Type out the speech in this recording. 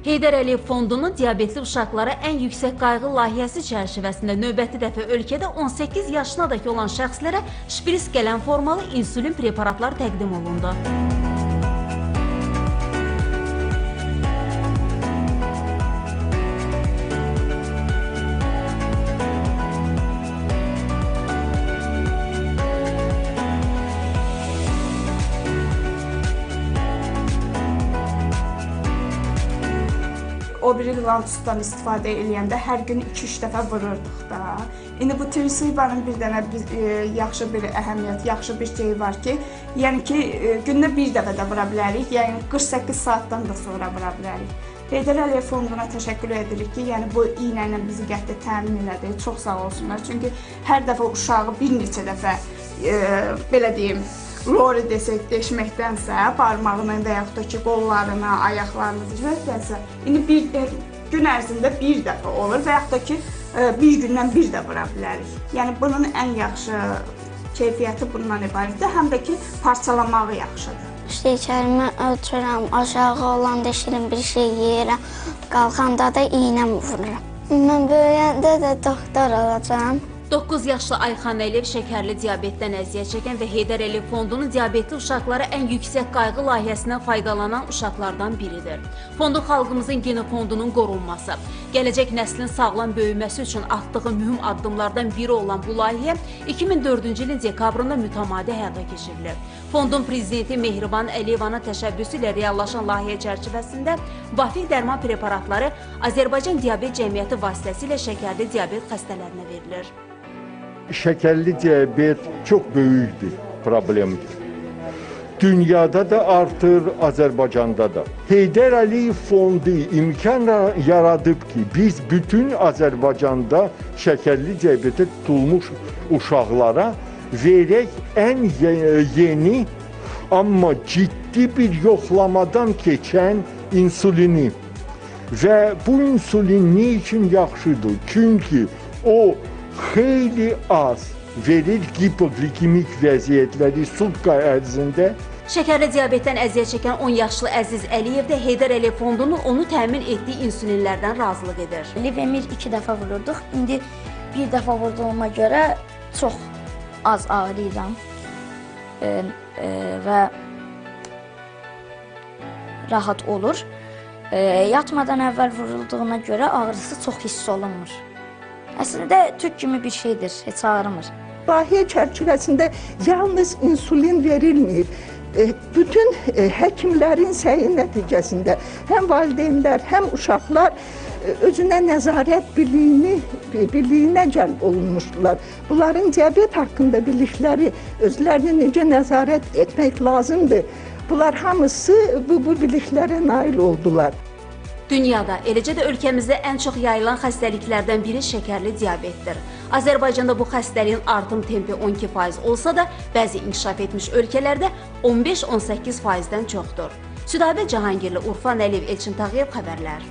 Heydər Əliyev Fondunun diabetli uşaqlara ən yüksək qayğı layihəsi çərçivəsində növbəti dəfə ölkədə 18 yaşına dək olan şəxslərə şpris gələn formalı insulin preparatlar təqdim olundu. O biri Lantusdan istifadə eləyəndə hər gün 2-3 dəfə vururduq da. İndi bu Tresibanın bir dənə yaxşı bir əhəmiyyət, yaxşı bir şey var ki, yəni ki, gündə bir dəfə də vura bilərik, yəni 48 saatdan da sonra vura bilərik. Heydər Əliyev Fonduna təşəkkür edirik ki, yəni bu iynə ilə bizi gətirdi, təmin elədi. Çox sağ olsunlar. Çünki hər dəfə uşağı bir neçə dəfə, belə deyim, lori desək, deşməkdənsə, barmağını və yaxud da ki, qollarını, ayaqlarını deşməkdənsə, indi bir gün ərzində bir dəfə olur və yaxud da ki, bir gündən bir də vura bilərik. Yəni, bunun ən yaxşı keyfiyyəti bundan ibarətdir, həm də ki, parçalamağı yaxşıdır. Şəkərimi ölçürəm, aşağı olanda şirin bir şey yeyirəm, qalxanda da iynəm vururam. Mən böyüyəndə də doktor olacağam. 9 yaşlı Ayxan Əliyev şəkərli diabetdən əziyyət çəkən və Heydər Əliyev Fondunun diabetli uşaqlara ən yüksək qayğı layihəsindən faydalanan uşaqlardan biridir. Fondun xalqımızın genofondunun qorunması, gələcək nəslin sağlam böyüməsi üçün atdığı mühüm addımlardan biri olan bu layihə 2004-cü ilin dekabrında mütəmadi həyata keçirilir. Fondun prezidenti Mehriban Əliyevanın təşəbbüsü ilə reallaşan layihə çərçivəsində vafiq dərman preparatları Azərbaycan Diabet Cəmiyyəti vasitəsilə şəkərli diabet xəstələrinə verilir. Şəkərli diabet çox böyük bir problemdir. Dünyada da artır, Azərbaycanda da. Heydər Əliyev Fondu imkan yaradıb ki, biz bütün Azərbaycanda şəkərli diabetə tutulmuş uşaqlara verək ən yeni, amma ciddi bir yoxlamadan keçən insulini. Və bu insulin nə üçün yaxşıdır? Çünki o xeyli az verir hipoglikemik vəziyyətləri sutka ərzində. Şəkərli diabetdən əziyyət çəkən 10 yaşlı Əziz Əliyev də Heydər Əliyev Fondunun onu təmin etdiyi insulinlərdən razılıq edir. Levemir 2 dəfə vururduq. İndi bir dəfə vurduğuma görə çox az ağrıyıram və rahat olur. Yatmadan əvvəl vurulduğuna görə ağrısı çox hiss olunmur. Əslində, tük kimi bir şeydir, heç ağrımır. Layihə çərçivəsində yalnız insulin verilməyib. Bütün həkimlərin səyi nəticəsində həm valideynlər, həm uşaqlar özünə nəzarət biliyinə cəlb olunmuşdular. Bunların diabet haqqında bilikləri, özlərini necə nəzarət etmək lazımdır. Bunlar hamısı bu biliklərə nail oldular. Dünyada, eləcə də ölkəmizdə ən çox yayılan xəstəliklərdən biri şəkərli diabetdir. Azərbaycanda bu xəstəliyin artım tempi 12% olsa da, bəzi inkişaf etmiş ölkələrdə 15-18%-dən çoxdur. Südabə Cahangirli, Urfan Əliyev, Elçin Tağıyev xəbərlər.